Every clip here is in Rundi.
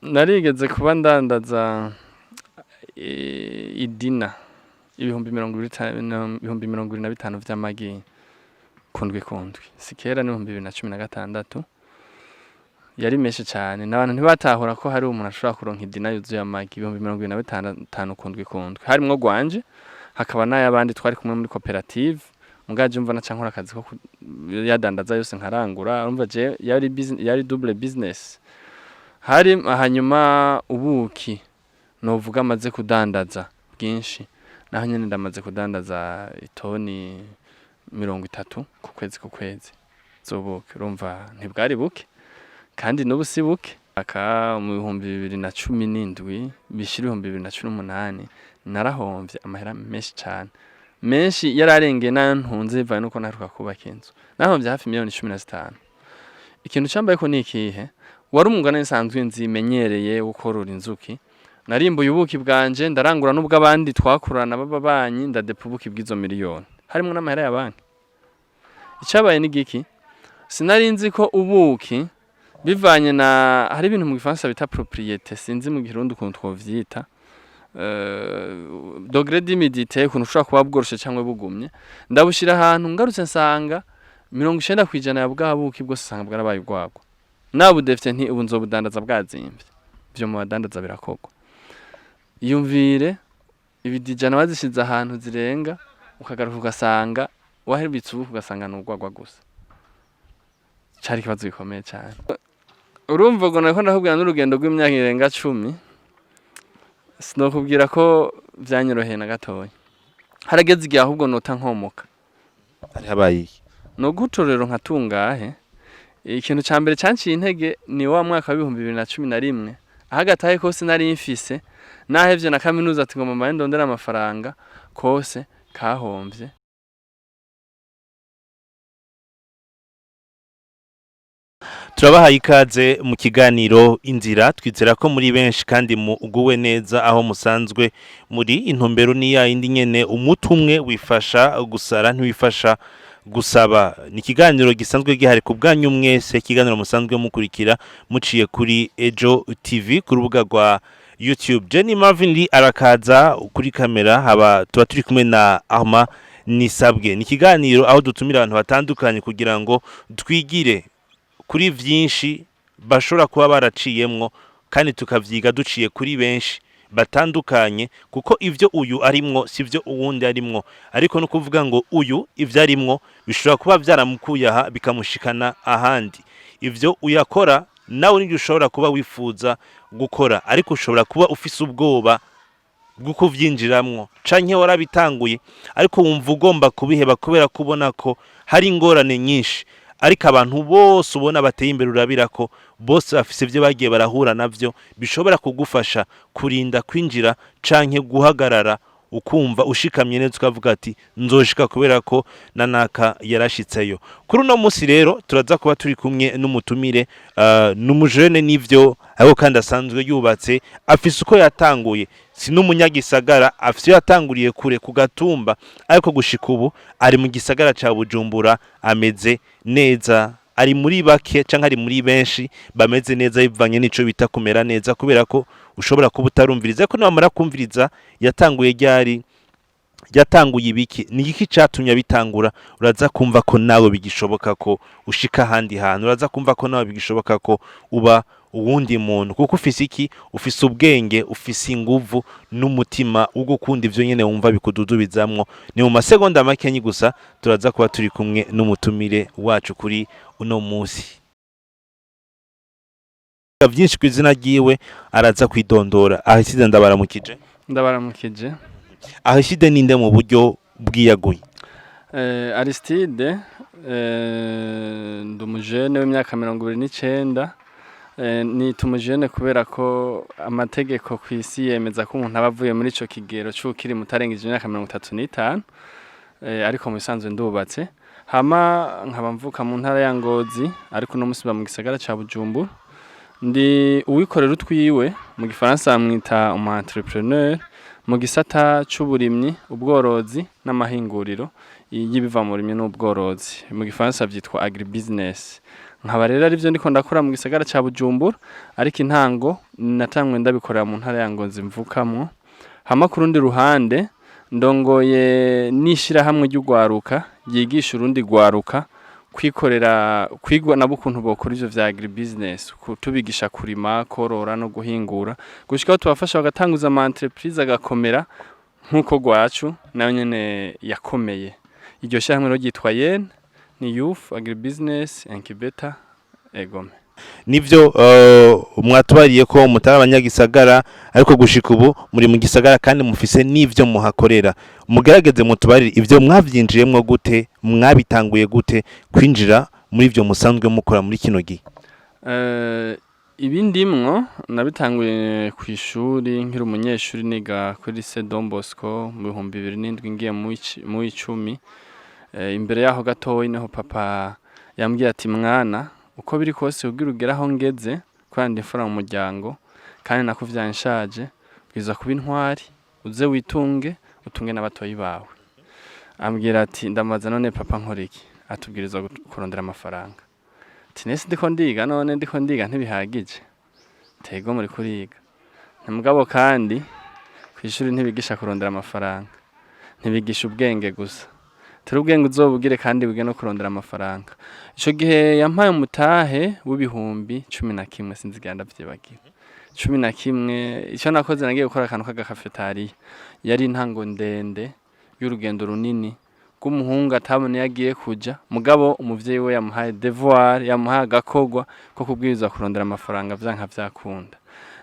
Narigeze kuba ndandaza idina 25,000 vy'amagi kundwi kundwi, si kera, ni 2016. Yari menshi cane, n'abantu ntibatahura ko hari umuntu ashobora kuronka idina yuzuye amagi 25,000 kundwi kundwi. Harimwo gwanje, hakaba n'ayabandi twari kumwe muri koperative. Mugaje umva naca nkora akazi ko yadandaza yose nkarangura. Urumva je yari business, yari double business. Hari hanyuma ubuki novuga amaze kudandaza bwinshi, naho nyene ndamaze kudandaza itoni 30 ku kwezi ku kwezi z'ubuki. Urumva ntibwari buke, kandi n'ubu si buke. Aka mu 2017 bishira 2018 narahomvye amahera menshi cane, menshi yararengeye nayo ntunze, bivanye nuko naheruka kubaka inzu. Nahomvye hafi miliyoni 15. Ikintu cambayeko ni ikihe? Wari umwuga nari nsanzwe nzimenyereye wo korora inzuki. Narimbuye ubuki bwanje, ndarangura n'ubw'abandi twakorana b'ababanyi, ndadepa ubuki bw'izo miliyoni, harimwo n'amahera ya banki. Icabaye ni giki? Sinari nzi ko ubuki bivanye na hari ibintu mu gifaransa bita propriété, sinzi mu kirundi ukuntu twovyita, degré d'humidité, ukuntu ushobora kuba bworoshe cyangwa bugumye. Ndabushira ahantu, ngarutse nsanga 90% ya bwa buki bwose usanga bwarabaye urwagwa. Nabudefite nti ubu nzobudandaza bwazimvye. Ivyo mu badandaza birakorwa. Iyumvire ibidijana wazishize ahantu zirenga, ukagaruka ugasanga wahebitse ubuki, ugasanga ni urwagwa gusa. Cari ikibazo gikomeye cyane. Urumva ubwo nariko ndakubwira n'urugendo rw'imyaka irenga 10, sinokubwira ko vyanyoroheye na gatoya. Harageze igihe ahubwo nota nkomoka. Hari habaye iki? No gutorero nka tungahe. Ikintu ca mbere canciye intege ni wa mwaka wa 2011, aho agatahe kose nari mfise nahevye na kaminuza, ati ngomba mbaye ndondera amafaranga, kose kahomvye. Turabahaye ikaze mu kiganiro Inzira. Twizera ko muri benshi kandi muguwe neza aho musanzwe muri. Intumbero ni ya yindi nyene: umuti umwe wifasha gusara, ntiwifasha gusaba. Ni ikiganiro gisanzwe gihari ku bwanyu mwese, ikiganiro musanzwe mukurikira muciye kuri Ejo TV ku rubuga rwa YouTube. Jenny Marvin Lee arakaza kuri kamera, haba tuba turi kumwe na Ahma Nisabwe. Ni ikiganiro aho dutumira abantu batandukanye kugira ngo twigire kuri vyinshi bashobora kuba baraciyemwo, kandi tukavyiga duciye kuri benshi batandukanye, kuko ivyo uyu arimwo si vyo uwundi arimwo. Ariko no kuvuga ngo uyu ivyo arimwo bishobora kuba vyaramukuye aha bikamushikana ahandi. Ivyo uyakora nawe nivyo ushobora kuba wifuza gukora, ariko ushobora kuba ufise ubwoba bwo kuvyinjiramwo, canke warabitanguye ariko wumva ugomba kubiheba kubera ko ubona ko hari ingorane nyinshi. Ariko abantu bose ubona bateye imbere, urabira ko bose bafise ivyo bagiye barahura navyo bishobora kugufasha kurinda kwinjira canke guhagarara, ukumva ushikamye neza, ukavuga ati nzoshika kubera ko nanaka yarashitseyo. Kuri uno munsi rero turaza kuba turi kumwe n'umutumire, n'umujene nivyo, ariko kandi asanzwe yubatse, afise uko yatanguye, si n'umunyagisagara, afise iyo yatanguriye kure ku gatumba, ariko gushika ubu ari mu gisagara ca Bujumbura, ameze neza, ari muri bake canke ari muri benshi bameze neza bivanye n'ico bita kumera neza, kubera ko ushobora kuba utarumviriza. Ariko niwamara kumviriza yatanguye ryari, yatanguye ibiki, ni iki catumye abitangura, uraza kumva ko nawe bigishoboka ko ushika ahandi hantu, uraza kumva ko nawe bigishoboka ko uba uwundi muntu, kuko ufise iki? Ufise ubwenge, ufise inguvu n'umutima wo gukunda ivyo nyene wumva bikududubizamwo. Ni mu masegonda makenyi gusa turaza kuba turi kumwe n'umutumire wacu kuri uno munsi. Vyinshi kw'izina ryiwe araza kwidondora. Ahishide, ndabaramukije. Ndabaramukije. Ahishide ninde mu buryo bwiyaguye? Aristide, ndi umujene w'imyaka 29. Nita umujene kubera ko amategeko ku isi yemeza ko umuntu aba avuye muri ico kigero c'ukiri muto arengeje imyaka 35. Ariko mu bisanzwe ndubatse, hama nkaba mvuka mu ntara ya Ngozi, ariko uno musi mba mu gisagara ca Bujumbura. Ndi uwikorera utwiwe, mu gifaransa bamwita umu entrepreneur, mu gisata c'uburimyi, ubworozi n'amahinguriro y'ibiva mu burimyi n'ubworozi, mu gifaransa vyitwa agribusiness. Nkaba rero arivyo ndiko ndakora mu gisagara ca Bujumbura, ariko intango natangwe ndabikorera mu ntara ya Ngozi mvukamwo. Hama ku rundi ruhande ndongoye n'ishirahamwe ry'ugwaruka ryigisha urundi rwaruka kwikorera, kwigwa nabo ukuntu bokora ivyo vya agribusiness, tubigisha kurima, korora no guhingura, gushika aho tubafasha bagatanguza ama entreprise agakomera nk'uko gwacu nayo nyene yakomeye. Iryo shirahamwe rero ryitwa YEN, ni Youth Agribusiness Incubator. Egome. Nivyo, mwatubariye ko mutari abanyagisagara, ariko gushika ubu muri mu gisagara kandi mufise n'ivyo muhakorera. Mugerageze mutubarire ivyo mwavyinjiyemwo gute, mwabitanguye gute kwinjira muri ivyo musanzwe mukora muri kino gihe? Ibindimwo nabitanguye kw'ishuri nkiri umunyeshuri, niga kuri lycée Don Bosco mu 2007, ngiye mu 10. Imbere yaho gatoyi niho papa yambwiye ati: "Mwana, uko biri kose kugira ugere aho ngeze, kubera ndi imfura mu muryango kandi nakuvyaye nshaje, bwiza kuba intwari, uze witunge, utunge n'abatoyi bawe." Ambwira ati, ndamubaza: "None papa, nkora iki?" Atubwirizwa kurondera amafaranga. Ati: "Nese ndiko ndiga, none ndiko ndiga ntibihagije?" Tego, muri kuriga mugabo kandi kw'ishuri ntibigisha kurondera amafaranga, ntibigisha ubwenge gusa. Turi ubwenge uzobugire kandi wige no kurondera amafaranga. Ico gihe yampaye umutahe w'11,000, sinzigera ndavyibagira. 11. Ico nakoze, nagiye gukora akantu k'agakafetariya. Yari intango ndende y'urugendo runini rw'umuhungu atabona iyo agiye kuja, mugabo umuvyeyi we yamuhaye devoir, yamuhaye agakorwa ko kubwirizwa kurondera amafaranga vyanka vyakunda.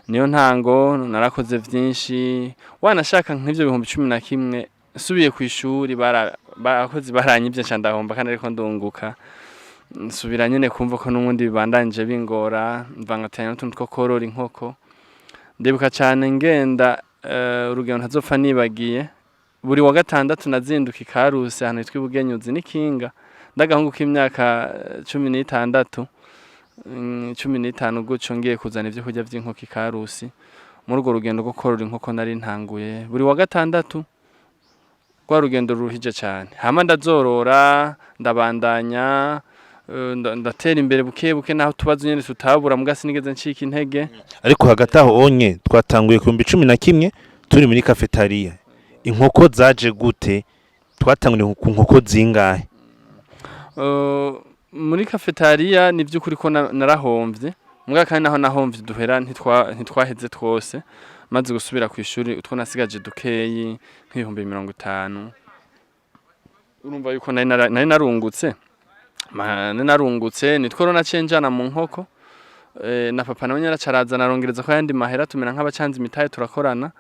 Niyo ntango. Narakoze vyinshi, wanashaka nk'ivyo 11,000. Nsubiye kw'ishuri, abakozi baranyivye, nca ndahomba kandi ariko ndunguka. Nsubira nyene kumva ko n'ubundi bibandanije bingora, mvangatanya n'utuntu two korora inkoko. Ndibuka cane ngenda, urugendo ntazopfa nibagiye, buri wa gatandatu nazinduka ikarusi ahantu hitwa Ibugenyuzi n'ikinga, ndagahungu k'imyaka 16, 15 gutyo, ngiye kuzana ivyo kurya vy'inkoko ikarusi. Muri urwo rugendo rwo korora inkoko nari ntanguye buri wa gatandatu, rwa rugendo ruruhije cane. Hama ndazorora, ndabandanya, ndatera imbere buke buke, naho utubazo nyene tutabura, muga sinigeze ncika intege. Ariko hagati aho onye twatanguye ku 11,000 turi muri cafetaria. Inkoko zaje gute? Twatanguriye ku nkoko zingahe? Muri cafetaria ni vy'ukuri ko narahomvye, muga kandi naho nahomvye duhera ntitwaheze twose. Maze gusubira kw'ishuri, utwo nasigaje dukeyi nk'50,000, urumva yuko nari narungutse. Nari narungutse, nitwo rero naciye njana mu nkoko. Na papa nawe nyene aca araza arongereza ko ayandi mahera, tumera nk'abacanze imitahe, turakorana.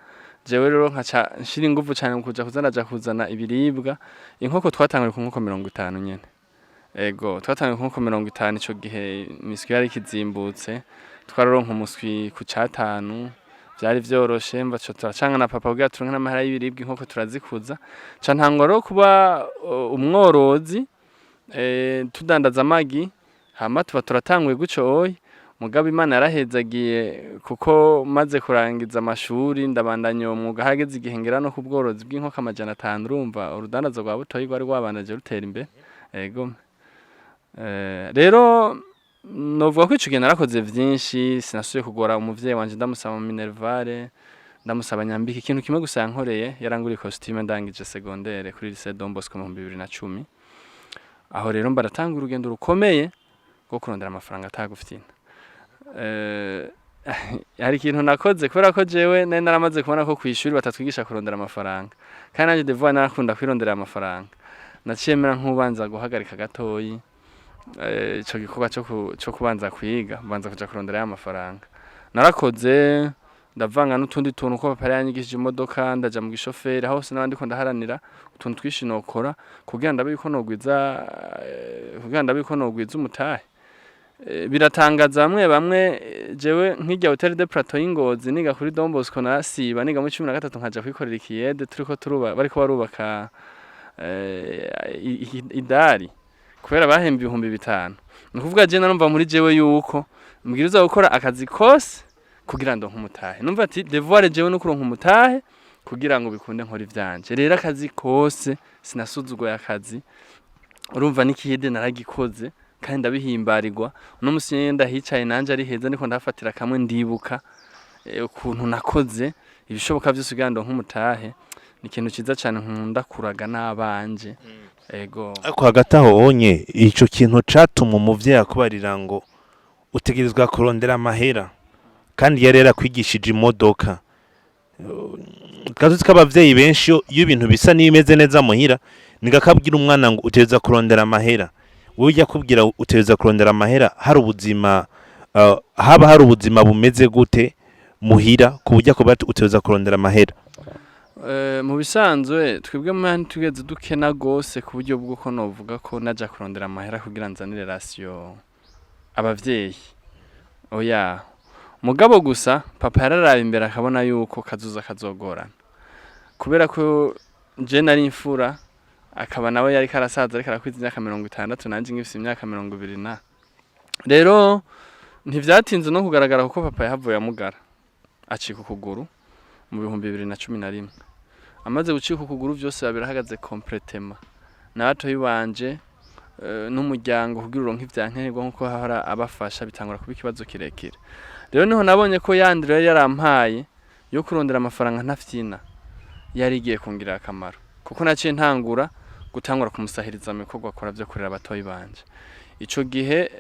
Jewe rero nkaca nshira inguvu cane mu kuja kuza ndaja kuzana ibiribwa. Inkoko twatanguye ku nkoko 50 nyene. Ego, twatanguye ku nkoko 50. Ico gihe imiswi yari ikizimbutse, twararonka umuswi ku catanu, vyari vyoroshe. Mva co turacanga na papa kugira turonke n'amahera y'ibiribwa, inkoko turazikuza. Ca ntangura rero kuba umworozi, tudandaza amagi. Hama tuba turatanguye guco oyi. Mugabo Imana yarahezagiye, kuko maze kurangiza amashuri ndabandanya uwo mwuga. Hageze igihe ngera no ku bworozi bw'inkoko 500. Urumva urudandazo rwa butoyi rwari rwabandaje rutera imbere. Ego. Rero novuga ko ico gihe narakoze vyinshi. Sinasubiye kugora umuvyeyi wanje ndamusaba minerval, ndamusaba nyambike. Ikintu kimwe gusa yankoreye, yaranguriye costume ndangije secondaire kuri lycée Don Bosco mu 2010. Aho rero mbaratanga urugendo rukomeye rwo kurondera amafaranga atagufyina. Hari ikintu nakoze, kubera ko jewe nari naramaze kubona ko kw'ishuri batatwigisha kurondera amafaranga, kandi nanje devoir narakunda kwirondera amafaranga. Naciye mera nk'ubanza guhagarika gatoyi ico gikorwa co kubanza kwiga, mbanza kuja kurondera ya mafaranga. Narakoze, ndavanga n'utundi tuntu ko papa yari yanyigishije imodoka, ndaja mu gishoferi. Aho hose naba ndiko ndaharanira utuntu twinshi nokora kugira ndabe yuko nogwiza, kugira ndabe yuko nogwiza umutahe. Biratangaza bamwe bamwe, jewe nk'irya Hotel de Plateau y'Ingozi, niga kuri Don Bosco, nasiba niga muri 13, nkaja kwikorera ikiyede turiko turuba, bariko barubaka idari, kubera bahemba 5000. Ni ukuvuga je narumva muri jewe yuko mbwiriza gukora akazi kose kugira ndonke umutahe. Numva ati devoir jewe no kuronka umutahe kugira ngo bikunde nkora ivyanje. Rero akazi kose, sinasuzuguye akazi. Urumva n'ikiyede naragikoze. Kandi ndabihimbarirwa. Uno musi nyene ndahicaye nanje ari heza, ndiko ndahafatira kamwe, ndibuka ukuntu nakoze ibishoboka vyose kugira ngo nk'umutahe. Ni ikintu ciza cane nkunda kuraga n'abanje, ego. Ariko hagati aho onye, ico kintu catuma umuvyeyi akubarira ngo utegerezwa kurondera amahera, kandi yari yarakwigishije imodoka. Tuzi ko abavyeyi benshi iyo ibintu bisa n'ibimeze neza muhira, nigakabwira umwana ngo utegerezwa kurondera amahera. Wowe ujya kubwira utegerezwa kurondera amahera, hari ubuzima, haba hari ubuzima bumeze gute muhira ku buryo akuba ati utegerezwa kurondera amahera? Mu bisanzwe twebwe muhira ntitwigeze dukena gose ku buryo bw'uko novuga ko naja kurondera amahera kugira nzanire ration abavyeyi, oya. Mugabo gusa papa yararaba imbere akabona yuko kazoza kazogorana, kubera ko je nari imfura, akaba nawe yariko arasaza, ariko arakwiza imyaka 60, nanje ngifise imyaka 20. Na rero ntivyatinze no kugaragara, kuko papa yahavuye amugara, acika ukuguru mu 2011. Amaze gucika ukuguru, vyose biba birahagaze complètement, na batoyi banje n'umuryango, kugira uronke ivyankenerwa nkuko hahora abafasha, bitangura kuba ikibazo kirekire. Rero niho nabonye ko ya ndero yari yarampaye yo kurondera amafaranga ntafyina yari igiye kungirira akamaro, kuko naciye ntangura gutangura kumusahiriza mu bikorwa akora vyo kurera abatoyi banje. Ico gihe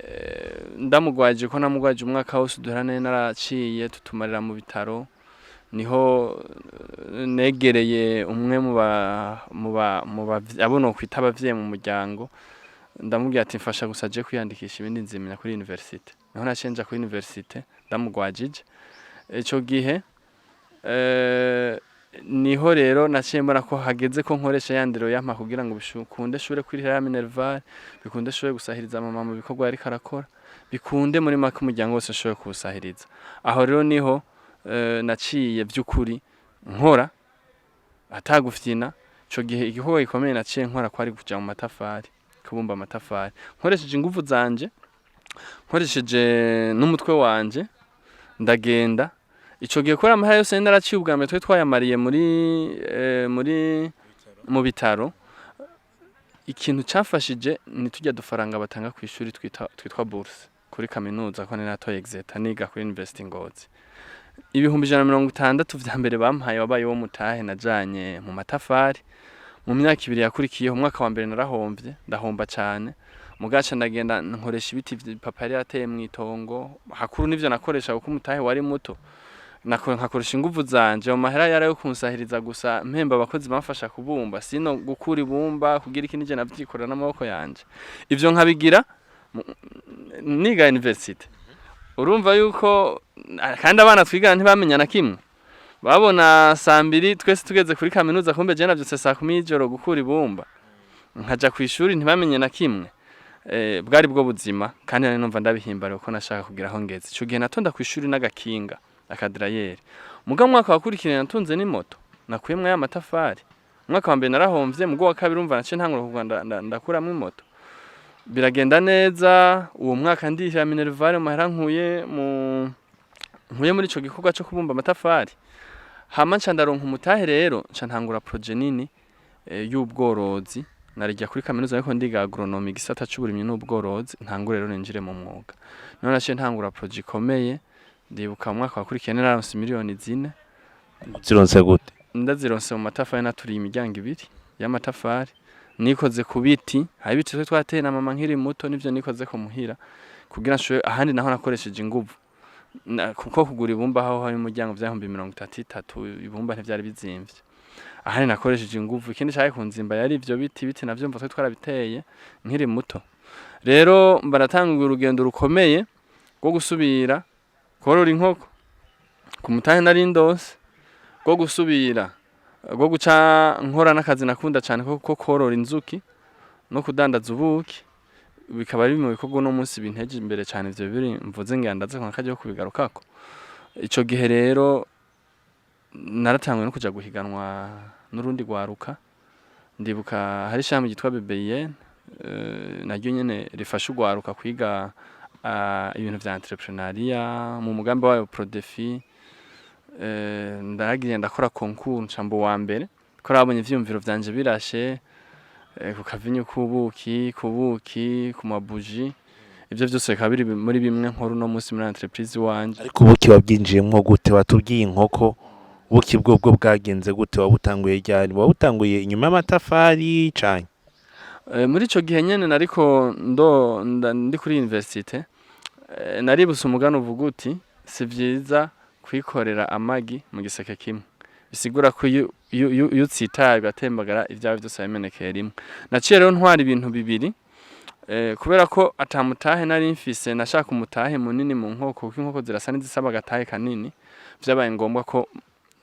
ndamugwaje, ko namugwaje umwaka wose uduhera nari naraciye tutumarira mu bitaro. Niho negereye umwe mu ba abo nokwita abavyeyi mu muryango, ndamubwira ati: "Mfasha gusa je kwiyandikisha, ibindi nzimenya kuri université." Niho naciye nja kuri université ndamugwajije. Ico gihe niho rero naciye mbona ko hageze ko nkoresha ya ndero yampa kugira ngo bikunde shure kwirihira ya minerval, bikunde shure gusahiriza mama mu bikorwa yariko arakora, bikunde muri make umuryango wose ushobore kuwusahiriza. Aho rero niho naciye vy'ukuri nkora atagufyina. Ico gihe igikorwa gikomeye naciye nkora kwari kuja mu matafari, kubumba amatafari nkoresheje inguvu zanje, nkoresheje n'umutwe wanje. Ndagenda ico gihe, kubera amahera yose nari naraciye ubwa mbere twari twayamariye muri mu bitaro. Ikintu cafashije ni turya dufaranga batanga kw'ishuri twitwa bourse kuri kaminuza, ko nari natoye exeta niga kuri University Ngozi. 160,000 vya mbere bampaye wabaye wo mutahe najanye mu matafari. Mu myaka 2 yakurikiyeho, umwaka wa mbere narahomvye, ndahomba cane. Mugaca ndagenda nkoresha ibiti papa yari yateye mw'itongo hakuru, nivyo nakoresha kuko umutahe wari muto. Nkakoresha inguvu zanje mu mahera yari ayo kunsahiriza gusa, mpemba abakozi bamfasha kubumba, sino gukura ibumba kugira iki nije navyikorera n'amaboko yanje. Ivyo nkabigira niga university. Urumva yuko kandi abana twigana ntibamenya na kimwe, babona saa 2 twese tugeze kuri kaminuza, kumbe je navyutse saa 10 y'ijoro gukura ibumba nkaja kw'ishuri, ntibamenye na kimwe. Bwari bwo buzima, kandi nari numva ndabihimbariwe ko nashaka kugira aho ngeze. Ico gihe natonda kw'ishuri n'agakinga akadrayeri. Muga mwaka wakurikiranye natunze n'imoto nakuyemwo ya matafari. Umwaka wa mbere narahomvye, mugo wa kabiri urumva naciye ntangura kugura, ndakuramwo imoto, biragenda neza. Uwo mwaka ndihira minerval mu mahera nkuye muri ico gikorwa co kubumba amatafari. Hama nca ndaronka umutahe rero, nca ntangura projet nini y'ubworozi. Narijya kuri kaminuza ariko ndiga agronomie, igisata c'uburimyi n'ubworozi. Ntangure rero ninjire mu mwuga. None naciye ntangura projet ikomeye. Ndibuka mu mwaka wakurikiye nararonse miliyoni 4. Zironse gute? Ndazironse mu matafari. Naturiye imiryango ibiri y'amatafari, nikoze ku biti. Hari ibiti twe twateye na mama nkiri muto, nivyo nikoze ku muhira kugira nshobore. Ahandi naho nakoresheje inguvu, kuko kugura ibumba aho hari umuryango vyahumbi 33, ibumba ntivyari bizimvye. Ahandi nakoresheje inguvu. Ikindi cari kunzimba yari ivyo biti. Biti navyo mva twe twarabiteye nkiri muto. Rero mbaratanga urugendo rukomeye rwo gusubira korora inkoko ku mutahe nari ndose, rwo gusubira rwo guca nkora n'akazi nakunda cyane ko korora inzuki no kudandaza ubuki, bikaba ari mu bikorwa uno munsi binteje imbere cyane. Ivyo biri mvuze ngira ndaza ko akajya kubigarukako. Ico gihe rero naratanguye no kuja guhiganwa n'urundi rwaruka. Ndibuka hari ishami ryitwa BBN, naryo nyene rifasha urwaruka kwiga ibintu vya entrepreneuriat mu mugambi wayo Prodefi. Ndaragiye ndakora concours, nca mba uwa mbere, ko rabonye ivyiyumviro vyanje birashe ku kavinyu k'ubuki, ku buki, ku mabuji. Ivyo vyose bikaba biri muri bimwe nkora uno munsi muri entreprise iwanje. Ariko ubuki wabwinjiyemwo gute? Watubwiye inkoko, ubuki bwobwo bwagenze gute? Wabutanguye ryari? Wabutanguye inyuma y'amatafari canke? Muri ico gihe nyene nariko ndi kuri université, naributse umugani uvuga uti: "Si vyiza kwikorera amagi mu giseke kimwe." Bisigura ko iyo utsitaye bigatembagara, ivyawe vyose bimenekeye rimwe. Naciye rero ntwara ibintu bibiri, kubera ko ata mutahe nari mfise, nashaka umutahe munini mu nkoko, kuko inkoko zirasa n'izisaba agatahe kanini. Vyabaye ngombwa ko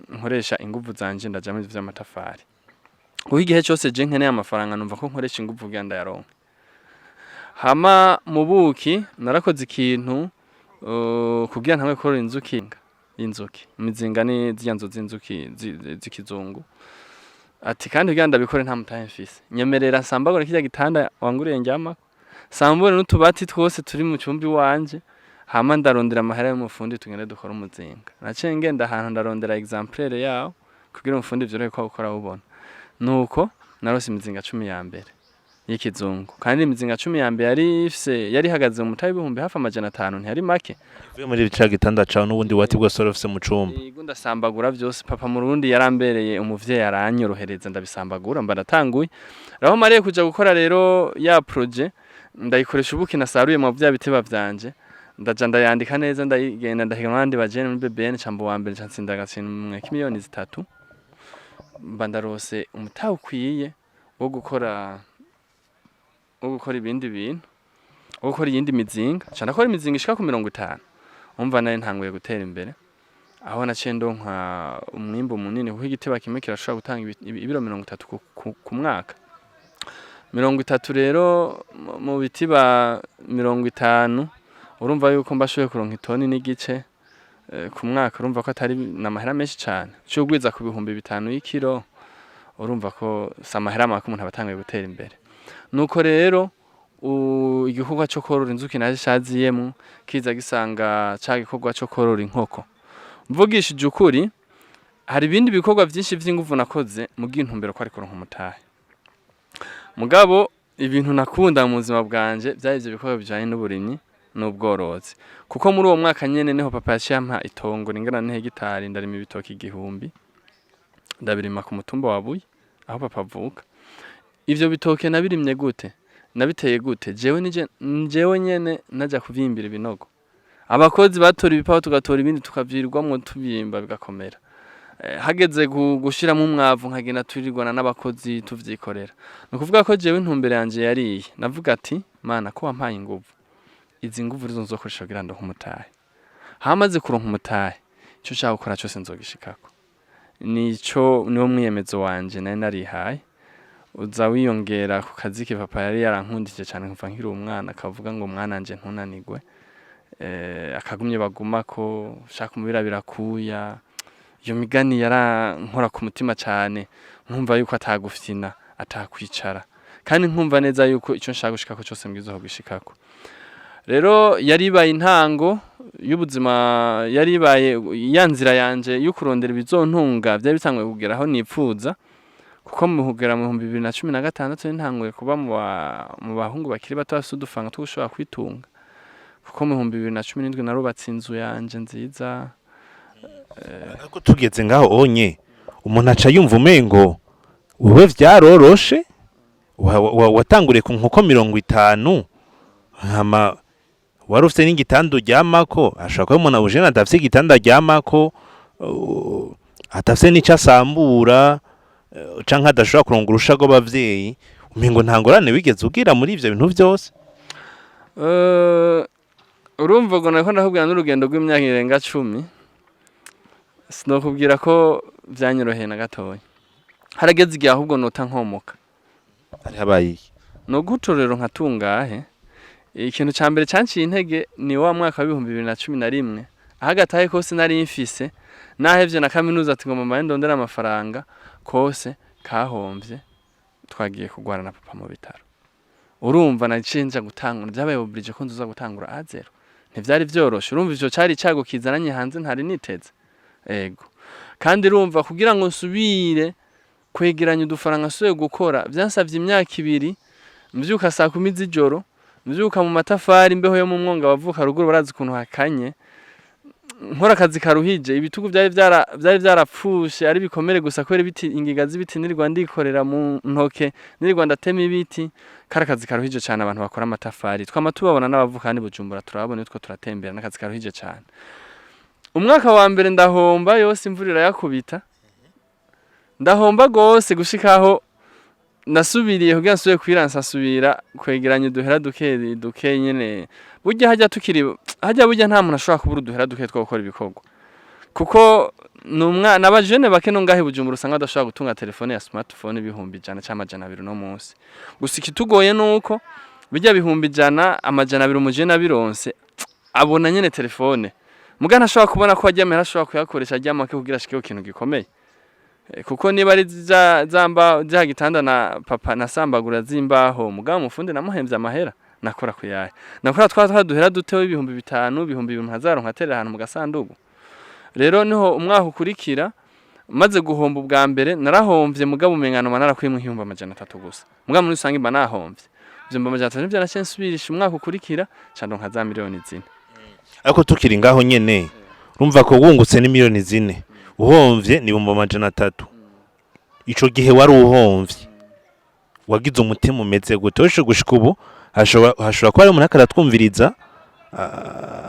nkoresha inguvu zanje, ndaja muri ivyo vy'amatafari, kuko igihe cose je nkeneye amafaranga numva ko nkoresha inguvu kugira ndayaronke. Hama mu buki narakoze ikintu kugira ntamwe korora inzuki imizinga ni zirya nzu z'inzuki z'ikizungu. Ati kandi kugira ndabikore nta mutahe mfise, nyemerera nsambagure kirya gitanda wanguriye ndyamako, sambure n'utubati twose turi mu cumba iwanje, hama ndarondera amahera y'umufundi, tugende dukore umuzinga. Naciye ngenda ahantu ndarondera exemplaire yawo kugira umufundi vyorohe ko awukora awubona. Nuko narose imizinga 10 ya mbere y'ikizungu, kandi imizinga 10 ya mbere yari ifise, yari ihagaze mu mutahe w'ibihumbi hafi 500, ntiyari make. Uvuye muri ca gitanda cawe n'ubundi bubati bwose wari ufise mu cumba? Yego, ndasambagura vyose. Papa mu Rundi yarambereye umuvyeyi, aranyorohereza, ndabisambagura, mba ndatanguye. Aho mariye kuja gukora rero ya projet, ndayikoresha ubuki nasaruye mu vya bitiba vyanje, ndaja ndayandika neza, ndayigenda ndahiganwa n'abandi bajene muri BBN, cambo wa mbere, ncatsinda agashimwe k'imiliyoni 3, mba ndarose umutahe ukwiye wo gukora ibindi bintu, wo gukora iyindi mizinga. Nca ndakora imizinga ishika ku 50. Umva, nari ntanguye gutera imbere, aho naciye ndonka umwimbu munini, kuko igitiba kimwe kirashobora gutanga ibiro 30 ku mwaka. 30 rero mu bitiba 50, urumva yuko mbashoboye kuronka itoni n'igice ku mwaka. Urumva ko atari n'amahera menshi cane. Uciye ugwiza ku 5000 y'ikiro, urumva ko si amahera make, umuntu aba atanguye gutera imbere. Nuko rero igikorwa co korora inzuki naje caziyemwo, kiza gisanga ca gikorwa co korora inkoko. Mvugishije ukuri, hari ibindi bikorwa vyinshi vy'inguvu nakoze mu bw'intumbero ko ari kuronka umutahe. Mugabo ibintu nakunda mu buzima bwanje vyari ivyo bikorwa bijanye n'uburimyi n'ubworozi, kuko muri uwo mwaka nyene niho papa yaciye ampa itongo ringana n'ihegitari, ndarima ibitoki 1000, ndabirima ku mutumba wa Buye aho papa avuka. Ivyo bitoke nabirimye gute? Nabiteye gute? Jewe nije jewe nyene naja kuvyimbira ibinogo. Abakozi batora ibipawa, tugatora ibindi, tukavyirirwamwo tuvyimba bigakomera. Hageze gushiramwo umwavu, nkagenda turirwana n'abakozi tuvyikorera. Ni ukuvuga ko jewe intumbero yanje yariye, navuga ati: "Mana, ko wampaye inguvu, izi nguvu nizo nzokoresha kugira ndonke umutahe. Hamaze kuronka umutahe, ico nshaka gukora cose nzogishikako." Nico niwo mwiyemezo wanje nari narihaye, uza wiyongera ku kaziki papa yari yarankundije cane kuva nkiri umwana, akavuga ngo: "Mwananje, ntunanigwe." Akagumye bagumako shaka umubira birakuya. Iyo migani yarankora ku mutima cane, nkumva yuko atagufyina, atakwicara, kandi nkumva neza yuko ico nshaka gushikako cose mbwirizwa kugishikako. Rero yari ibaye intango y'ubuzima, yari ibaye ya nzira yanje yo kurondera ibizontunga. Vyari bitanguye kugera aho nipfuza, kuko mu kugera mu 2016 ntanguye kuba mu bahungu bakiri bato bafise udufaranga two gushobora kwitunga, kuko mu 2017 narubatse inzu yanje nziza. Ariko tugeze ngaho onye, umuntu aca yumva umengo wewe vyaroroshe, watanguriye ku nkoko 50, hama wari ufise n'igitanda uryamako. Ashobora kuba umuntu abujene adafise igitanda aryamako, adafise n'ico asambura, canke adashobora kuronga urusha rw'abavyeyi. Umengo nta ngorane wigeze ugira muri ivyo bintu vyose. Urumva ubwo nariko ndakubwira n'urugendo rw'imyaka irenga 10, sinokubwira ko vyanyoroheye na gatoya. Harageze igihe ahubwo nota nkomoka. Hari habaye iki? No gutorero nkatungahe. Ikintu ca mbere canciye intege ni wa mwaka wa 2011, aho agatahe kose nari mfise, nahevye na kaminuza, ati ngo mama ndondera amafaranga, kose kahomvye, twagiye kugwara na papa mu bitaro. Urumva naciye nja gutangura, vyabaye obligé ko nzoza gutangura à zéro. Ntivyari vyoroshe. Urumva ivyo cari icago kizananye hanze ntari niteze. Ego, kandi urumva kugira ngo nsubire kwegeranya udufaranga nsubire gukora, vyansavye imyaka 2, mvyuka saa 10 z'ijoro. Mvyuka mu matafari, imbeho yo mu mwonga, abavuka ruguru barazi ukuntu hakanye. Nkora akazi karuhije, ibitugu vyari vyarapfushe ari bikomere gusa kubera ibiti, ingiga z'ibiti nirirwa ndikorera mu ntoke, nirirwa ndatema ibiti. Kari akazi karuhije cane. Abantu bakora amatafari twama tubabona, n'abavuka ni Bujumbura turababona two turatembera, n'akazi karuhije cane. Umwaka wa mbere ndahomba yose, imvura irayakubita, ndahomba gose gushikaho nasubiriye kugira nsubire kwiransa, nsubira kwegeranya uduhera duke duke nyene. Burya hajya tukiri hajya, burya nta muntu ashobora kubura uduhera duke two gukora ibikorwa, kuko ni umwana abajene bake no ngahe Bujumbura usanga badashobora gutunga telefone ya smartphone 100,000 cyangwa 200 no munsi. Gusa ikitugoye nuko bijya 100,000, 200 umujene abironse abona nyene telefone, muga ntashobora kubona ko ajya amahera ashobora kuyakoresha ajya make kugira ashike ku kintu gikomeye. Kuko niba ari za zamba za gitanda na papa nasambagura zimbaho, mugabo umufundi namuhemvye amahera nakora kuyaye nakora twa duhera dutewe 5000, 2000 ntazaronka aterera ahantu mu gasandugu. Rero niho umwaka ukurikira maze guhomba ubwa mbere narahomvye, mugabo umengano narakuyemwo 300,000 gusa, mugabo muri rusange mba nahomvye 300,000. Nivyo naciye nsubirisha umwaka ukurikira, ca ndonka za miliyoni 4. Ariko tukiri ngaho nyene, urumva ko wungutse ni miliyoni 4, uhomvye ni 300,000. Ico gihe wari uhomvye, wagize umutima umeze gute? Weshe gushika ubu hashobora kuba hari umuntu ariko aratwumviriza,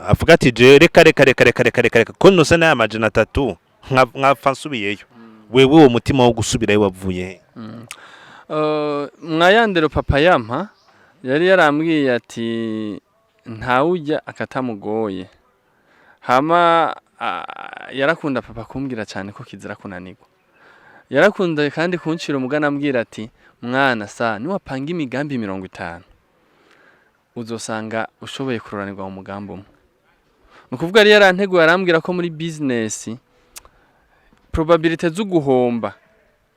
avuga ati: "Je reka reka reka reka reka reka reka ko nose n'aya 300 nkapfa nsubiyeyo." Wewe uwo mutima wo gusubirayo wavuye he? Mwayandero papa yampa yari yarambwiye ati: "Ntawujya akatamugoye." Hama yarakunda papa kumbwira cyane ko kizira kunanirwa. Yarakunda kandi kuncira umugani, ambwira ati: "Mwana sa niwapanga imigambi 50, uzosanga ushoboye kuroranirwa mu mugambi umwe." Ni ukuvuga yari yaranteguye, arambwira ko muri business probabilité zo guhomba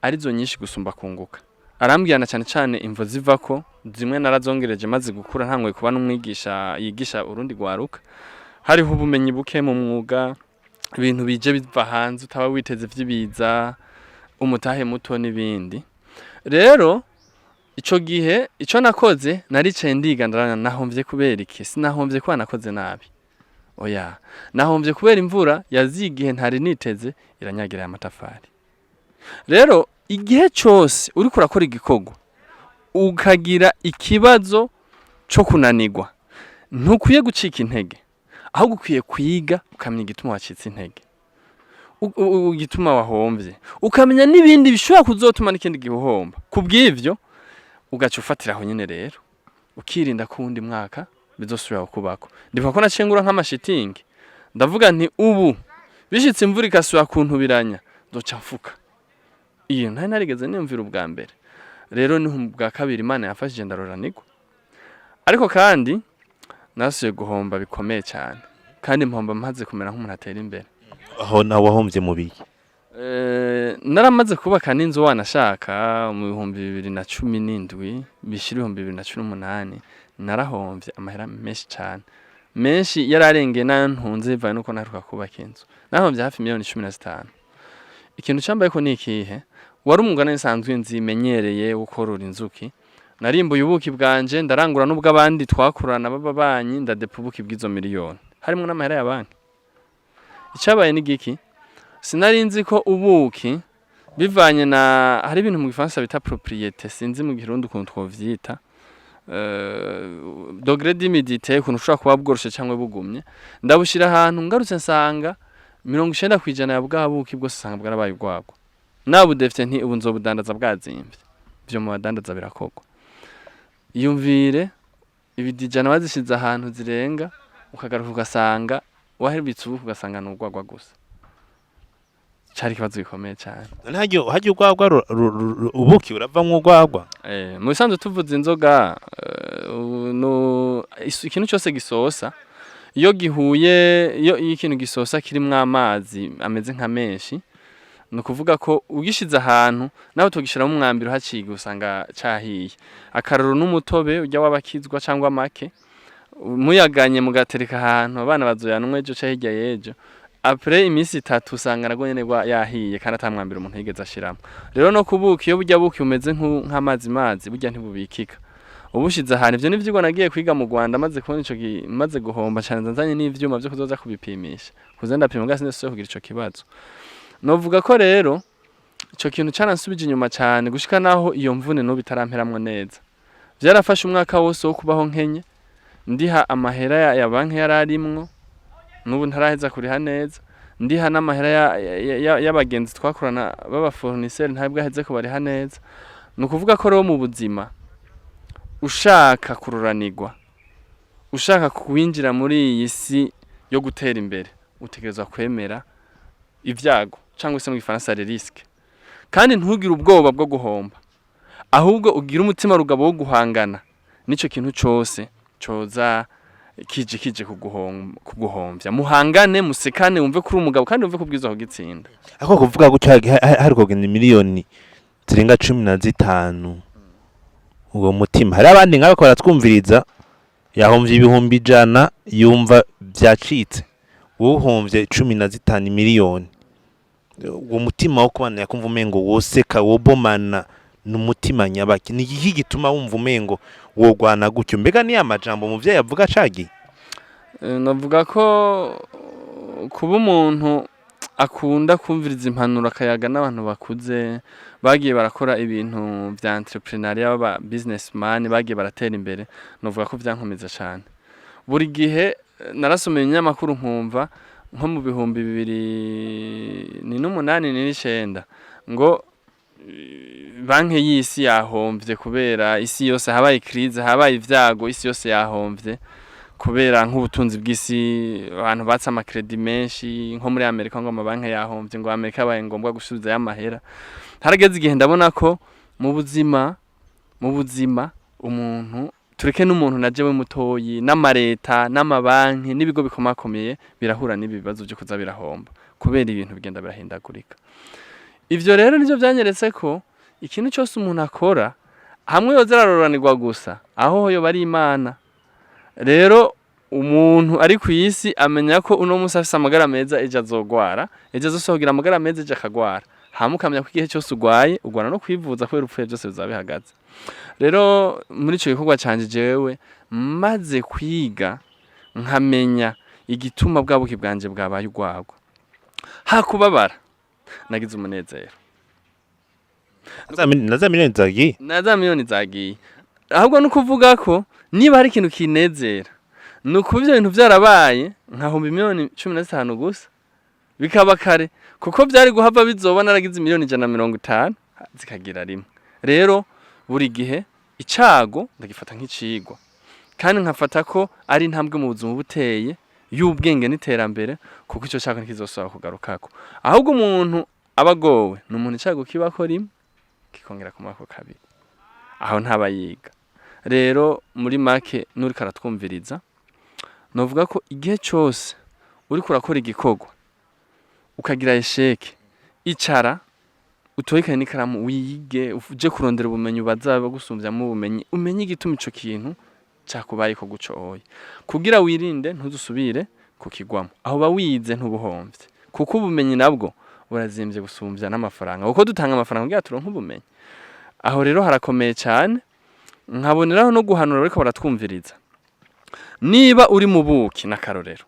arizo nyinshi gusumba kunguka. Arambwira na cyane cyane imvo zivako zimwe narazongereje maze gukura, ntanguye kuba n'umwigisha yigisha urundi rwaruka. Hariho ubumenyi buke mu mwuga, ibintu bije biva hanze utaba witeze vy'ibiza, umutahe muto n'ibindi. Rero ico gihe ico nakoze, naricaye ndiga, ndarana nahomvye kubera iki? Sinahomvye kuba nakoze nabi, oya, nahomvye kubera imvura yaziye igihe ntari niteze, iranyagira aya matafari. Rero igihe cose uriko urakora igikorwa ukagira ikibazo co kunanirwa, ntukwiye gucika intege, ahubwo ukwiye kwiga ukamenya igituma wacitse intege, igituma wahomvye, ukamenya n'ibindi bishobora kuzotuma n'ikindi gihe uhomba. Kubw'ivyo ugaca ufatira aho nyene, rero ukirinda ko uwundi mwaka bizosubira kubako. Ndibuka ko naciye ngura nk'amashitingi, ndavuga nti: "Ubu bishitse imvura igasubira kuntubiranya, nzoca mfuka." Iyo ntari narigeze niyumvira ubwa mbere. Rero niho bwa kabiri Imana yafashije ndaroranirwa, ariko kandi nasubiye guhomba bikomeye cyane, kandi mpomba maze kumera nk'umuntu atera imbere. Aho nawe wahombye mu biki? Naramaze kubaka n'inzu wanashaka mu 2017 bishira 2018, narahomvye amahera menshi cane, menshi yararengeye nayo ntunze, bivanye nuko naheruka kubaka inzu. Nahomvye hafi miliyoni 15. Ikintu cambayeko ni ikihe? Wari umwuga nsanzwe nzimenyereye wo korora inzuki. Narimbuye ubuki bwanje, ndarangura n'ubw'abandi twakorana b'ababanyi, ndadepa ubuki bw'izo miliyoni, harimwo n'amahera ya banki. Icabaye ni giki? Sinari nzi ko ubuki bivanye na hari ibintu mu gifaransa bita propriété, sinzi mu kirundi ukuntu twovyita, degré d'humidité, ukuntu ushobora kuba bworoshe cyangwa bugumye. Ndabushira ahantu, ngarutse nsanga 90% ya bwa buki bwose usanga bwarabaye urwagwa. Nabudefite nti: "Ubu nzobudandaza bwazimvye." Ivyo mu badandaza birakorwa. Iyumvire ibidijana bazishize ahantu zirenga, ukagaruka ugasanga wahebitse ubuki, ugasanga ni urwagwa gusa. Cari ikibazo gikomeye cyane. None harya urwagwa ubuki buravamwo urwagwa? Mu bisanzwe tuvuze inzoga, ikintu cyose gisosa iyo gihuye, iyo ikintu gisosa kirimwo amazi ameze nka menshi, ni ukuvuga ko ugishize ahantu nawe tugishiramo umwambiro haciye usanga cahiye. Akaroro n'umutobe ujya w'abakizwa cyangwa make muyaganye, mugatereka ahantu abana bazoyanwa ejo canke hirya y'ejo, après iminsi 3 usanga nago nyene yahiye kandi ata mwambiro umuntu yigeze ashiramo. Rero no kubuki, iyo burya buki bumeze nk'amazi mazi, burya ntibubikika. Ubushize ahantu, ivyo n'ivyigwa nagiye kwiga mu Rwanda, maze kubona ico maze guhomba cane, nzanye n'ivyuma vyo kuzoza kubipimisha, kuza ndapima ngasi ndasubiye kugira ico kibazo. Novuga ko rero ico kintu caransubije inyuma cane, gushika naho iyo mvune n'ubu itaramperamwo neza. Vyarafashe umwaka wose wo kubaho nkenye, ndiha amahera ya banki yararimwo, n'ubu ntaraheza kuriha neza, ndiha n'amahera y'abagenzi twakorana b'aba fournisseur, ntabwo aheze ko bariha neza. Ni ukuvuga ko rero mu buzima, ushaka kururanirwa, ushaka kwinjira muri iyi si yo gutera imbere, utegerezwa kwemera ibyago, cyangwa se mu gifaransa les risques, kandi ntugire ubwoba bwo guhomba, ahubwo ugire umutima rugabo wo guhangana n'ico kintu cose coza kije kuguhomvya. Muhangane, musekane, wumve kuri umugabo kandi wumve kubwirizwa kugitsinda. Ako kuvuga gutyo, hari kugenda miliyoni zirenga 15, uwo mutima, hari abandi nk'abo baratwumviriza, yahomvye 100,000 yumva vyacitse. Wowe uhomvye 15 miliyoni, uwo mutima wo kubana yakumva umengo woseka, wobomana, ni umutima nyabaki? Ni iki gituma wumva umengo wogwana gutyo? Mbega ni amajambo umuvyeyi avuga cagiye? Navuga ko kuba umuntu akunda kumviriza impanuro, akayaga n'abantu bakuze bagiye barakora ibintu vya entrepreneuriat, baba businessman, bagiye baratera imbere, novuga ko vyankomeza cane. Buri gihe narasomeye ibinyamakuru, nkumva nko mu bihumbi bibiri ni n'umunani ni n'icenda ngo banki y'isi yahomvye kubera isi yose habaye crise, habaye ivyago, isi yose yahomvye kubera nk'ubutunzi bw'isi, abantu batse ama crédits menshi nko muri Amerika, ngo amabanki yahomvye, ngo Amerika yabaye ngombwa gusubizayo amahera. Harageze igihe ndabona ko mu buzima umuntu, tureke n'umuntu na jewe mutoyi, n'amareta, n'amabanki, n'ibigo bikomakomeye birahura n'ibi bibazo byo kuza birahomba kubera ibintu bigenda birahindagurika. Ivyo rero nivyo vyanyeretse ko ikintu cyose umuntu akora, hamwe yoza araroranirwa gusa, aho yoba ari Imana. Rero umuntu ari ku isi amenya ko uno munsi afise amagara meza, ejo azogwara, ejo azosohokera amagara meza, ejo akagwara. Hama ukamenya ko igihe cyose ugwaye ugwana no kwivuza, kubera upfuye byose bizaba bihagaze. Rero muri ico gikorwa canje, jewe maze kwiga nkamenya igituma bwa buki bwanje bwabaye urwagwa, hakubabara nagize umunezero. Na za miliyoni zagiye. Na za miliyoni zagiye. Ahubwo ni ukuvuga ko niba hari ikintu kinezera, ni ukuba ivyo bintu vyarabaye nkahomba miliyoni 15 gusa, bikaba kare, kuko vyari guhava bizoba naragize miliyoni 150 zikagira rimwe. Rero buri gihe icago ndagifata nk'icigwa, kandi nkafata ko ari intambwe mu buzima buteye y'ubwenge n'iterambere, kuko ico cago ntikizosubira kugarukako. Ahubwo umuntu aba agowe ni umuntu icago kibako rimwe kikongera kumako kabiri, aho ntaba yiga. Rero muri make, n'uriko aratwumviriza, novuga ko igihe cose uriko urakora igikorwa ukagira échec, icara utore ikaye n'ikaramu, wige, uje kurondera ubumenyi, ubaza bagusumvyamwo ubumenyi, umenye igituma ico kintu cakubayeko guco oya, kugira wirinde ntuzusubire kukigwamo. Aho uba wize, ntubuhomvye, kuko ubumenyi nabwo burazimvye gusumvya n'amafaranga, kuko dutanga amafaranga kugira turonke ubumenyi. Aho rero harakomeye cane. Nkaboneraho no guhanura bariko baratwumviriza: niba uri mu buki n'akarorero,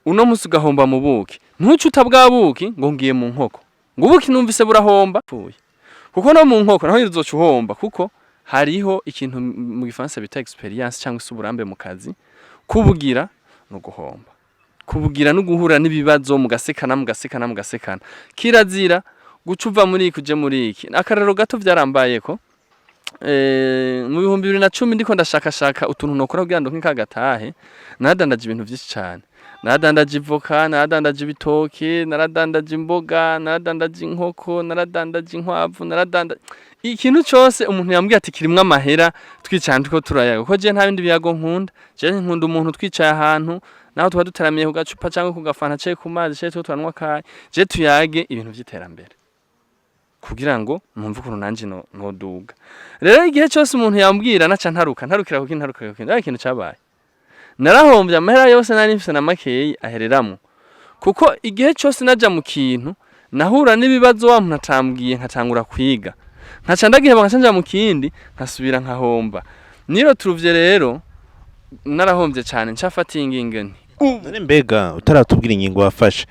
uno musi ugahomba mu buki, ntuce uta bwa buki ngo ngiye mu nkoko, ngo ubuki numvise burahomba. Pfuye, kuko no mu nkoko naho uzoca uhomba, kuko hariho ikintu mu gifaransa bita expérience, cyangwa se uburambe mu kazi. Kubugira no guhomba, kubugira no guhura n'ibibazo, mugasekana, mugasekana, mugasekana. Kirazira guca uva muri iki uje muri iki. Akarero gato, vyarambayeko mu 2010, ndiko ndashakashaka utuntu nokora kugira ndonke kagatahe. Naradandaje ibintu vyinshi cane: naradandaje ivoka, naradandaje ibitoke, naradandaje imboga, naradandaje inkoko, naradandaje inkwavu, naradandaje ikintu cose umuntu yambwiye ati kirimwo amahera. Twicarana turiko turayaga, kuko je nta bindi biyago nkunda, je nkunda umuntu twicaye ahantu, naho tuba dutaramiye ku gacupa cyangwa ku gafanta canke ku mazi canke turiko turanywa akayi, je tuyage ibintu vy'iterambere kugira ngo numve ukuntu nanje no noduga. Rero igihe cyose umuntu yambwira, naca ntaruka, ntarukira kuko ntaruka kuko nta ikintu cabaye, narahombye amahera yose nari mfise na makeyi ahereramwo, kuko igihe cyose naja mu kintu nahura n'ibibazo wa muntu atambwiye, nkatangura kwiga. Nkaca ndagiheba, nkaca nja mu kindi, nkasubira nkahomba. Niro turuvye rero narahombye cane, ncafata ingingo nti None mbega utaratubwira ingingo wafashe,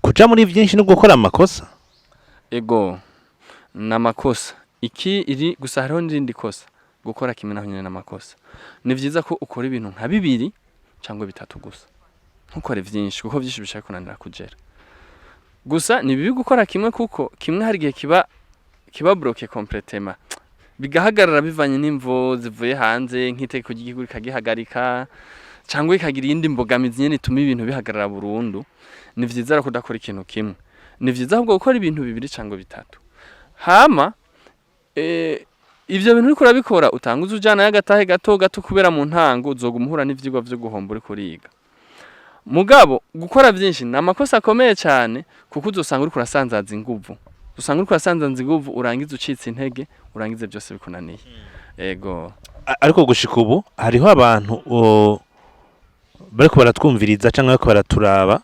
kuja muri vyinshi no gukora amakosa? Ego, namakosa iki iri gusa, hariho n'irindi kosa. Gukora kimwe naho nyene namakosa. Ni vyiza ko ukora ibintu nka bibiri cyangwa bitatu gusa, ntukore vyinshi, kuko vyinshi bishaka kunanira kugera. Gusa ni bibi gukora kimwe, kuko kimwe hari igihe kiba bloqué complètement, bigahagarara bivanye n'imvo zivuye hanze, nk'itegeko ry'igihugu rikagihagarika cyangwa ikagira iyindi mbogamizi nyene ituma ibintu bihagarara burundu. Ni vyiza rero kudakora ikintu kimwe, ni vyiza ahubwo gukora ibintu bibiri cyangwa bitatu. Hama ivyo bintu uriko urabikora, utanguza ujana y'agatahe gato gato, kubera mu ntango uzoguma uhura n'ivyigwa vyo guhomba uriko uriga. Mugabo gukora vyinshi ni amakosa akomeye cyane, kuko uzosanga uriko urasanzaza inguvu, usanga uriko urasanzaza inguvu, urangiza ucitse intege, urangize byose bikunaniye. Ego. Ariko gushika ubu hariho abantu bariko baratwumviriza canke bariko baraturaba.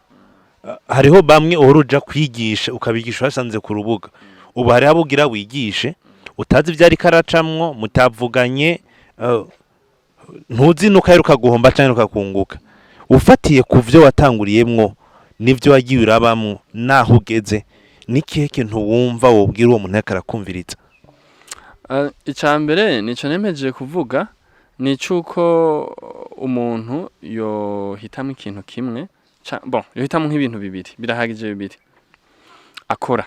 Hariho bamwe uhora uja kwigisha, ukabigisha wasanze ku rubuga. Ubu hariho abo ugira wigishe utazi ivyo ariko aracamwo, mutavuganye, ntuzi nuko aheruka guhomba canke aheruka kunguka. Ufatiye ku vyo watanguriyemwo n'ivyo wagiye urabamwo naho ugeze, ni ikihe kintu wumva wobwira uwo muntu ariko arakumviriza? Ica mbere nico nemejeje kuvuga, ni cuko umuntu yohitamwo ikintu kimwe, bon, yohitamwo nk'ibintu bibiri, birahagije bibiri akora.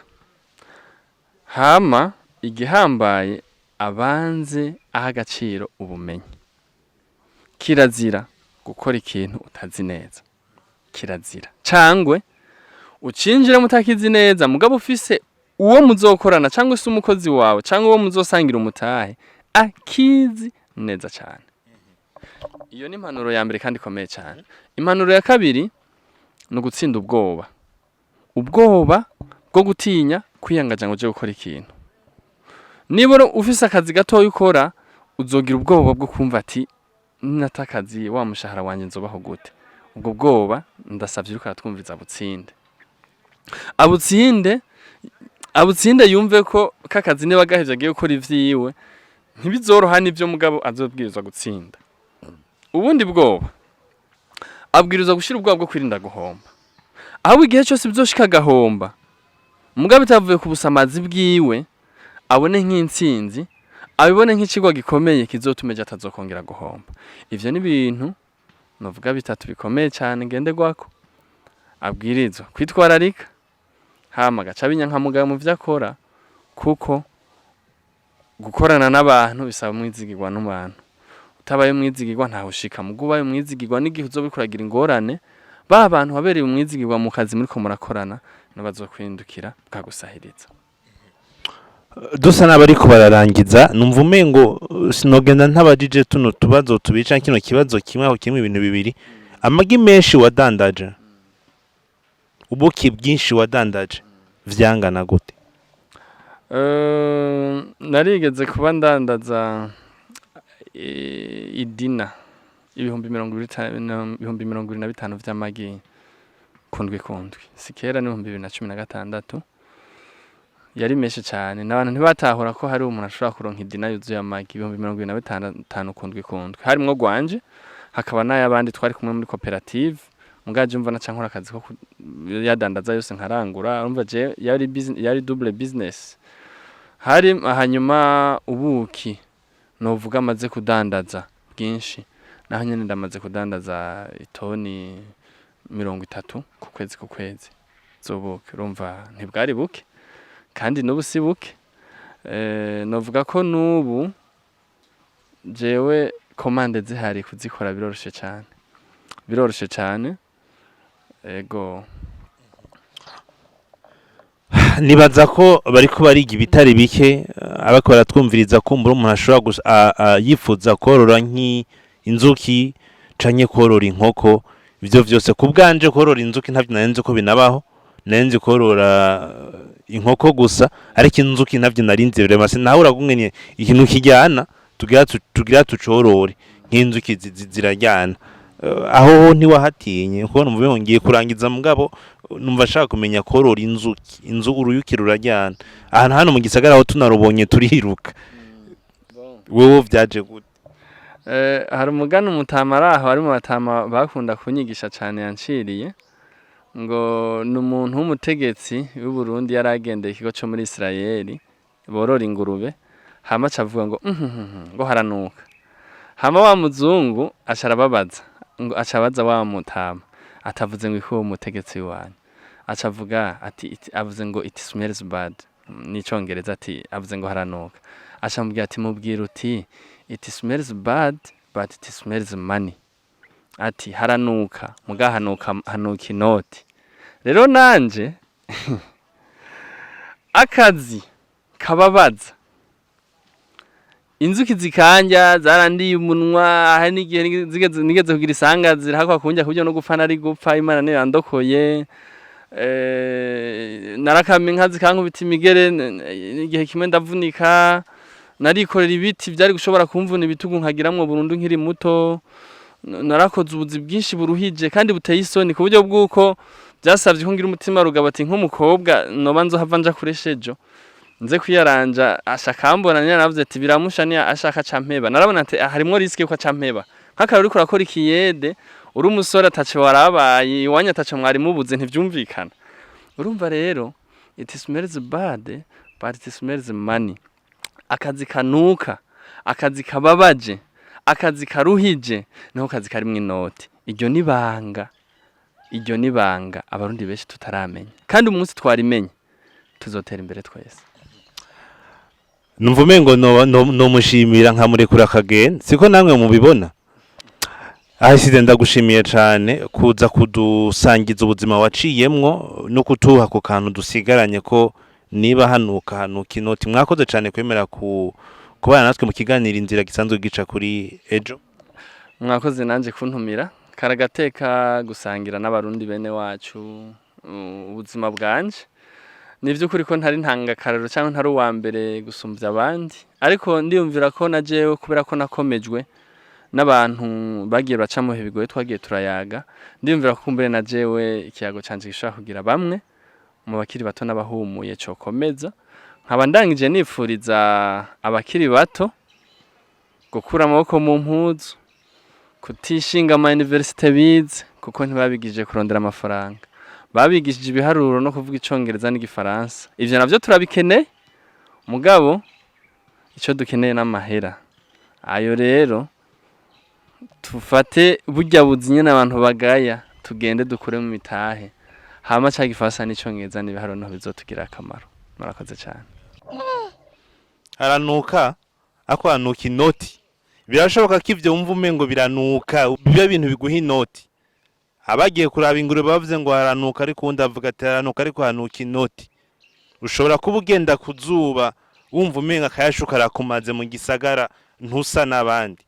Hama igihambaye, abanze aha agaciro ubumenyi. Kirazira gukora ikintu utazi neza, kirazira cangwe ucinjiremo utakizi neza. Mugabo ufise uwo muzokorana, cyangwa se umukozi wawe, cyangwa uwo muzosangira umutahe akizi neza cyane. Iyo ni impanuro ya mbere kandi ikomeye cyane. Impanuro ya kabiri ni ugutsinda ubwoba, ubwoba bwo gutinya kwiyangaja ngo uje gukora ikintu. Niba ufise akazi gatoya ukora, uzogira ubwoba bwo kumva ati: "Nata akazi, wa mushahara wanje nzobaho gute?" Ubwo bwoba, ndasavye uriko aratwumviriza abutsinde, abutsinde, abutsinde, yumve ko kakazi niba gahevye agiye gukora ivyiwe ntibizoroha, n'ivyo, mugabo azobwirizwa gutsinda. Ubundi bwoba, abwirizwa gushira ubwoba bwo kwirinda guhomba. Ahubwo igihe cyose bizoshika agahomba, mugabo bitavuye ku busamazi bwiwe, abone nk'intsinzi, abibone nk'ikigwa gikomeye kizotuma ejo atazokongera guhomba. Ivyo ni ibintu novuga bitatu bikomeye cyane ngenderwako abwirizwa kwitwararika, hama agaca aba inyankamugayo mu vyo akora, kuko gukorana n'abantu bisaba umwizigirwa n'abantu. Utabaye umwizigirwa ntaho ushika. Mugo ubaye umwizigirwa, n'igihe uzoba uriko uragira ingorane, ba bantu wabereye umwizigirwa mu kazi muriko murakorana nibo bazokwindukira bakagusahiriza. Dusa n'abariko bararangiza, numva umengo sinogenda ntabajije tuno tubazo tubiri canke kino kibazo kimwe, aho kimwe ibintu bibiri. Amagi menshi wadandaje, ubuki bwinshi wadandaje, vyangana gute? Narigeze kuba ndandaza idina 25,000 vy'amagi kundwi kundwi. Si kera, ni 2016. Yari menshi cane, n'abantu ntibatahura ko hari umuntu ashobora kuronka idina yuzuye amagi, 25,000 kundwi kundwi. Harimwo gwanje, hakaba n'ayabandi twari kumwe muri koperative. Mugaje umva naca nkora akazi ko yadandaza yose nkarangura. Urumva je yari business, yari double business. Hari hanyuma ubuki novuga amaze kudandaza bwinshi, naho nyene ndamaze kudandaza itoni 30 ku kwezi, ku kwezi z'ubuki. Urumva ntibwari buke, kandi n'ubu si buke. Novuga ko n'ubu jewe commande zihari kuzikora biroroshe cane, biroroshe cane, ego. Nibaza ko bariko bariga ibitari bike, abariko baratwumviriza. Kumbura umuntu ashobora yifuza korora nk'inzuki canke korora inkoko. Ivyo vyose ku bwanje, korora inzuki ntavyo nari nzi ko binabaho. Nari nzi korora inkoko gusa, ariko inzuki ntavyo nari nzi vraiment. Sinahura kumwe ikintu kijyana tugira tugira tucorore nk'inzuki ziraryana. Aho ho ntiwahatinye? Kuko numva umengo ngiye kurangiza, mugabo numva nshaka kumenya korora inzuki. Inzu, uruyuki ruraryana. Ahantu hano mu gisagara aho tunarubonye turiruka. Wewe vyaje gute? Hari umugani umutama ari aho, ari mu batama bakunda kunyigisha cane, yanciriye ngo ni umuntu w'umutegetsi w'u Burundi yari agendeye ikigo co muri Israeli borora ingurube, hama aca avuga ngo "Mhm, ngo haranuka." Hama wa muzungu aca arababaza, ngo aca abaza wa mutama atavuze ngo iko uwo mutegetsi wanyu, aca avuga ati avuze ngo "It smells bad" n'icongereza, ati avuze ngo haranuka. Aca amubwira ati: "Mubwira uti 'It smells bad, but it smells money.'" Ati haranuka, muga hanuka, hanuka inoti. Rero nanje akazi kababaza, inzuki zikanja, zarandiye umunwa. Hari n'igihe nigeze kugira isangazira hakwa kunjya kubyo no gupfa nari gupfa, Imana niyo yandokoye. Narakama inka zikankubita imigere, igihe kimwe ndavunika, narikorera ibiti vyari gushobora kumvuna ibitugu nkagiramwo burundu nkiri muto. Narakoze ubuzi bwinshi buruhije kandi buteye isoni, ku buryo bw'uko byasabye ko ngira umutima rugabo, ati nk'umukobwa noba nzohava nja kuresha ejo nze kwiyaranja ashaka mbona nyine. Naravuze ati biramusha niya ashaka campeba. Narabona ati "Ah, harimwo risque ko acampeba." Nk'akarori uriko urakora ikiyede, uri umusore, ataco warabaye iwanyu, ataco mwari mubuze, ntivyumvikana. Urumva rero, it smells bad, but it smells money. Akazi kanuka, akazi kababaje, akazi karuhije, niho kazi karimwo inoti. Iryo ni banga, iryo ni banga Abarundi benshi tutaramenya, kandi umunsi twarimenye tuzotera imbere twese. Numva umengo nomushimira nkamurekura akagenda, siko namwe mubibona. Ahasize ndagushimiye cane kuza kudusangiza ubuzima waciyemwo no kutuha ku kantu dusigaranye ko niba hanuka, hanuka inoti. Mwakoze cane kwemera ku kubana natwe mu kiganiro Inzira gisanzwe gica kuri Ejo. Mwakoze nanje kuntumira. Karagateka gusangira n'Abarundi bene wacu ubuzima bwanje. Ni vy'ukuri ko ntari ntangakararo cyangwa ntari uwa mbere gusumvya abandi, ariko ndiyumvira ko na jewe, kubera ko nakomejwe n'abantu bagiye baca mu bihe bigoye twagiye turayaga, ndiyumvira ko kumbure na jewe ikiyago canje gishobora kugira bamwe mu bakiri bato n'abahumuye cokomeza. Nkaba ndangije nipfuriza abakiri bato gukura amaboko mu mpuzu, kutishinga ama université bize, kuko ntibabigishije kurondera amafaranga, babigishije ibiharuro no kuvuga Icongereza n'Igifaransa. Ivyo navyo turabikeneye, mugabo ico dukeneye n'amahera. Ayo rero tufate burya buzi nyene abantu bagaya, tugende dukure mu mitahe, hama ca Gifaransa n'Icongereza n'ibiharuro niho bizotugirira akamaro. Murakoze cane. Haranuka, ako hanuka inoti. Birashoboka ko ivyo wumva umengo biranuka biba ibintu biguha inoti. Abagiye kuraba ingurube bavuze ngo haranuka, ariko uwundi avuga ati haranuka, ariko hanuka inoti. Ushobora kuba ugenda ku zuba, wumva umenga akayashu karakumaze mu gisagara, ntusa n'abandi.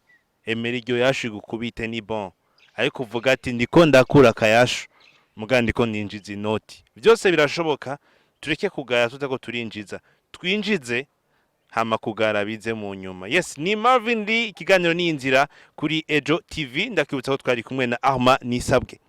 Emera iryo yashu igukubite, ni bon, ariko uvuga ati ndiko ndakura akayashu, muga ndiko ninjiza inoti. Byose birashoboka. Tureke kugaya tutako turinjiza, twinjize, hama kugara bize mu nyuma. Yes, ni Marvin Lee, ikiganiro ni Inzira kuri Ejo TV. Ndakwibutsa ko twari kumwe na Arma Nisabwe.